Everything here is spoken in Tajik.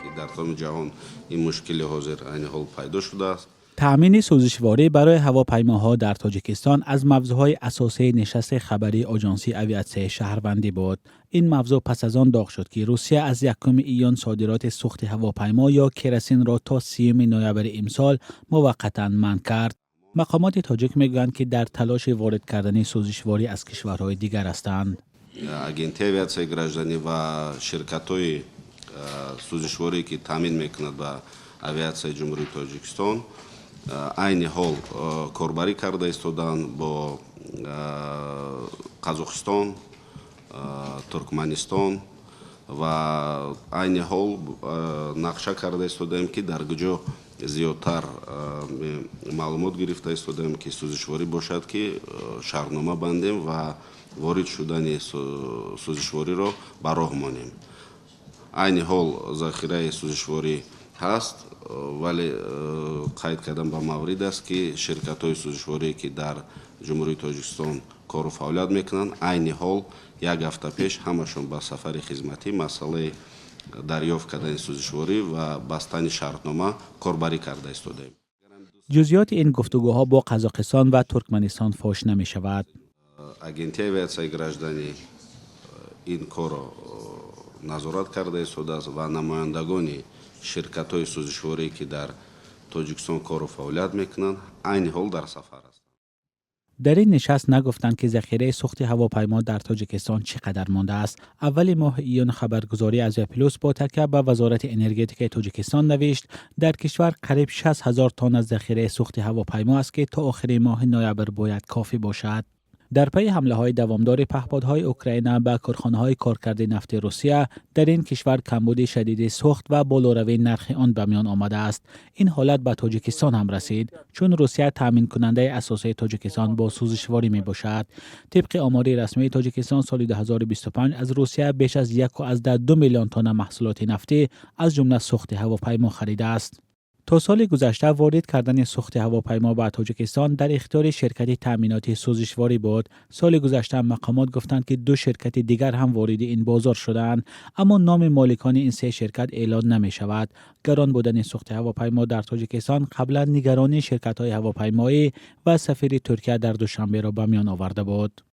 ки дар тамоми ҷаҳон ин мушкили ҳозир айни ҳол пайдо шудааст. Таъмини сӯзишворӣ барои ҳавопаймоҳо дар Тоҷикистон аз мавзӯъҳои асосии нишасти хабарии Оҷонсии авиатсияи шаҳрвандӣ буд. Ин мавзӯъ пас аз он доғ шуд, ки Русия аз 1 июн содироти сӯхти ҳавопаймо ё керосинро то 30 ноябри имсол муваққатан манъ кард. Мақомоти тоҷик мегӯянд, ки дар талоши ворид кардани сӯзишворӣ аз кишварҳои дигар ҳастанд. Агентии авиатсияи гражданӣ ва ширкатҳои сӯзишворӣ, ки таъмин мекунад ба авиатсияи Ҷумҳурии Тоҷикистон, айни ҳол корбарӣ карда истодаанд бо Қазоқистон, Туркманистон ва айни ҳол нақша карда истодаем, ки дар куҷо зиёдтар маълумот гирифта истодаем, ки сӯзишворӣ бошад, ки шартнома бандем ва ворид шудани сӯзишвориро ба роҳ монем. Айни ҳол захираи сӯзишворӣ ҳаст, вале қайд кардан ба маврид аст, ки ширкатҳои сӯзишворие, ки дар Ҷумҳурии Тоҷикистон кору фаъолият мекунанд, айни ҳол як ҳафта пеш ҳамашон ба сафари хизматӣ масъалаи дарёфт кардани сӯзишворӣ ва бастани шартнома корбарӣ карда истодаем. Ҷузъиёти ин гуфтугӯҳо бо Қазоқистон ва Туркманистон фош намешавад. Агентии авиатсияи гражданӣ ин корро назорат карда истодааст ва намояндагони ширкатҳои сӯзишворие, ки дар Тоҷикистон кору фаъолият мекунанд, айни ҳол дар сафар ҳастанд. Дар ин нишаст нагуфтанд, ки захираи сӯхти ҳавопаймо дар Тоҷикистон чӣ қадар мондааст. Аввали моҳи июн хабаргузории Азия Плюс бо такя ба Вазорати энергетикаи Тоҷикистон навишт, дар кишвар қариб 60 ҳазор тонна захираи сӯхти ҳавопаймо аст, ки то охири моҳи ноябр бояд кофӣ бошад. Дар пайи ҳамлаҳои давомдори паҳподҳои Украина ба корхонаҳои коркарди нафти Русия, дар ин кишвар камбуди шадиди сӯхт ва болоравии нархи он ба миён омадааст. Ин ҳолат ба Тоҷикистон ҳам расид, чун Русия таъминкунандаи асосии Тоҷикистон бо сӯзишворӣ мебошад. Тибқи омори расмии Тоҷикистон, соли 2025 аз Русия беш аз 1,2 миллион тонна маҳсулоти нафтӣ, аз ҷумла сӯхти ҳавопаймо, харидааст. То соли гузашта ворид кардани сӯхти ҳавопаймо ба Тоҷикистон дар ихтиёри ширкати таъминоти сӯзишворӣ буд. Соли гузашта мақомот гуфтанд, ки ду ширкати дигар ҳам вориди ин бозор шудаанд, аммо номи моликони ин се ширкат эълон намешавад. Гарон будани сӯхти ҳавопаймо дар Тоҷикистон қаблан нигаронии ширкатҳои ҳавопаймоӣ ва сафири Туркия дар Душанберо ба миён оварда буд.